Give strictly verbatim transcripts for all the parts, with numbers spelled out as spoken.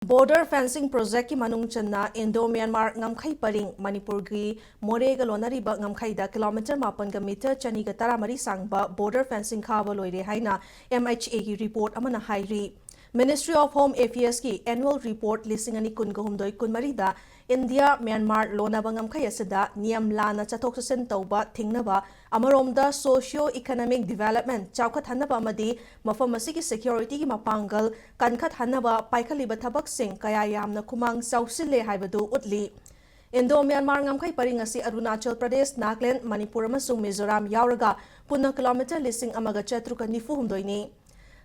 Border fencing project ꯀꯤ ꯃꯅꯨꯡ ꯆꯟꯅ Indo Myanmar ꯉꯝꯈꯩ ꯄꯔꯤꯡ, ꯃꯅꯤꯄꯨꯔꯒꯤ ꯃꯣꯔꯦꯒ ꯂꯣꯟꯅꯔꯤꯕ ꯉꯝꯈꯩꯗ ꯀꯤꯂꯣꯃꯤꯇꯔ ꯃꯥꯄꯟꯒ ꯃꯤꯇꯔ ꯆꯅꯤꯒ ꯇꯔꯥꯃꯔꯤ ꯁꯥꯡꯕ border fencing ꯈꯥꯕ ꯂꯣꯏꯔꯦ ꯍꯥꯏꯅ M H A ꯒꯤ report ꯑꯃꯅ ꯍꯥꯏꯔꯤ꯫ Ministry of Home Affairs ꯀꯤ annual report ꯂꯤꯁꯤꯡ ꯑꯅꯤ ꯀꯨꯟꯒ ꯍꯨꯝꯗꯣꯏ ꯀꯨꯟꯃꯔꯤꯗ ꯏꯟꯗꯤꯌꯥ ꯃ꯭ꯌꯥꯟꯃꯥꯔ ꯂꯣꯟꯅꯕ ꯉꯝꯈꯩ ꯑꯁꯤꯗ ꯅꯤꯌꯝ ꯂꯥꯟꯅ ꯆꯠꯊꯣꯛ ꯆꯠꯁꯤꯟ ꯇꯧꯕ ꯊꯤꯡꯅꯕ, ꯑꯃꯔꯣꯝꯗ socio economic development ꯆꯥꯎꯈꯠꯍꯟꯅꯕ ꯑꯃꯗꯤ ꯃꯐꯝ ꯑꯁꯤꯒꯤ security ꯒꯤ ꯃꯄꯥꯡꯒꯜ ꯀꯟꯈꯠꯍꯟꯅꯕ ꯄꯥꯏꯈꯠꯂꯤꯕ ꯊꯕꯛꯁꯤꯡ ꯀꯌꯥ ꯌꯥꯝꯅ ꯈꯨꯃꯥꯡ ꯆꯥꯎꯁꯤꯜꯂꯦ ꯍꯥꯏꯕꯗꯨ ꯎꯠꯂꯤ꯫ Indo Myanmar ꯉꯝꯈꯩ ꯄꯔꯤꯡ ꯑꯁꯤ ꯑꯔꯨꯅꯥꯆꯜ ꯄ꯭ꯔꯗꯦꯁ, ꯅꯥꯒꯥꯂꯦꯟꯗ, ꯃꯅꯤꯄꯨꯔ ꯑꯃꯁꯨꯡ ꯃꯤꯖꯣꯔꯥꯝ ꯌꯥꯎꯔꯒ ꯄꯨꯟꯅ ꯀꯤꯂꯣꯃꯤꯇꯔ ꯂꯤꯁꯤꯡ ꯑꯃꯒ ꯆꯥꯇ꯭ꯔꯨꯛꯀ ꯅꯤꯐꯨ ꯍꯨꯝꯗꯣꯏꯅꯤ꯫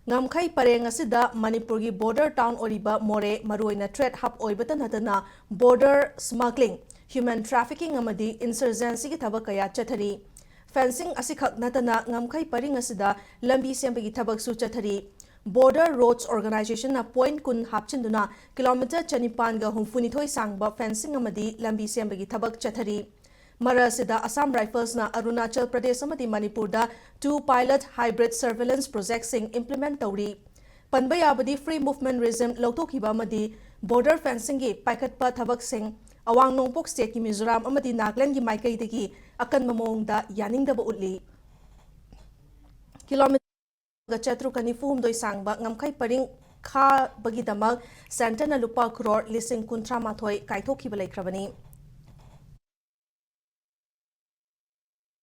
ꯉꯝꯈꯩ ꯄꯔꯦꯡ ꯑꯁꯤꯗ ꯃꯅꯤꯄꯨꯔꯒꯤ border town ꯑꯣꯏꯔꯤꯕ ꯃꯣꯔꯦ ꯃꯔꯨꯑꯣꯏꯅ threat hub ꯑꯣꯏꯕꯇ ꯅꯠꯇꯅ border smuggling, human trafficking ꯑꯃꯗꯤ insurgency ꯒꯤ ꯊꯕꯛ ꯀꯌꯥ ꯆꯠꯊꯔꯤ꯫ Fencing ꯑꯁꯤꯈꯛ ꯅꯠꯇꯅ ꯉꯝꯈꯩ ꯄꯔꯤꯡ ꯑꯁꯤꯗ ꯂꯝꯕꯤ ꯁꯦꯝꯕꯒꯤ ꯊꯕꯛꯁꯨ ꯆꯠꯊꯔꯤ꯫ Border Roads Organization ꯅ point ꯀꯨꯟ ꯍꯥꯞꯆꯤꯟꯗꯨꯅ ꯀꯤꯂꯣꯃꯤꯇꯔ ꯆꯅꯤꯄꯥꯟꯒ ꯍꯨꯝꯐꯨꯅꯤꯊꯣꯏ ꯁꯥꯡꯕ fencing ꯑꯃꯗꯤ ꯂꯝꯕꯤ ꯁꯦꯝꯕꯒꯤ ꯊꯕꯛ ꯆꯠꯊꯔꯤ꯫ ꯃꯔꯛ ꯑꯁꯤꯗ Assam Rifles ꯅ ꯑꯔꯨꯅꯥꯆꯜ ꯄ꯭ꯔꯗꯦꯁ ꯑꯃꯗꯤ ꯃꯅꯤꯄꯨꯔꯗ two pilot hybrid surveillance project ꯁꯤꯡ implement ꯇꯧꯔꯤ꯫ ꯄꯟꯕ ꯌꯥꯕꯗꯤ free movement regime ꯂꯧꯊꯣꯛꯈꯤꯕ ꯑꯃꯗꯤ border fencing ꯒꯤ ꯄꯥꯏꯈꯠꯄ ꯊꯕꯛꯁꯤꯡ ꯑꯋꯥꯡ ꯅꯣꯡꯄꯣꯛ state ꯀꯤ ꯃꯤꯖꯣꯔꯥꯝ ꯑꯃꯗꯤ ꯅꯥꯒꯥꯂꯦꯟꯗ ꯒꯤ ꯃꯥꯏꯀꯩꯗꯒꯤ ꯑꯀꯟꯕ ꯃꯑꯣꯡꯗ ꯌꯥꯅꯤꯡꯗꯕ ꯎꯠꯂꯤ꯫ ꯀꯤꯂꯣꯃꯤꯇꯔ ꯆꯥꯇ꯭ꯔꯨꯛꯀ ꯅꯤꯐꯨ ꯍꯨꯝꯗꯣꯏ ꯁꯥꯡꯕ ꯉꯝꯈꯩ ꯄꯔꯤꯡ ꯈꯥꯕꯒꯤꯗꯃꯛ centre ꯅ ꯂꯨꯄꯥ ꯀ꯭ꯔꯣꯔ ꯂꯤꯁꯤꯡ ꯀꯨꯟꯊ꯭ꯔꯥ ꯃꯥꯊꯣꯏ ꯀꯥꯏꯊꯣꯛꯈꯤꯕ ꯂꯩꯈ꯭ꯔꯕꯅꯤ꯫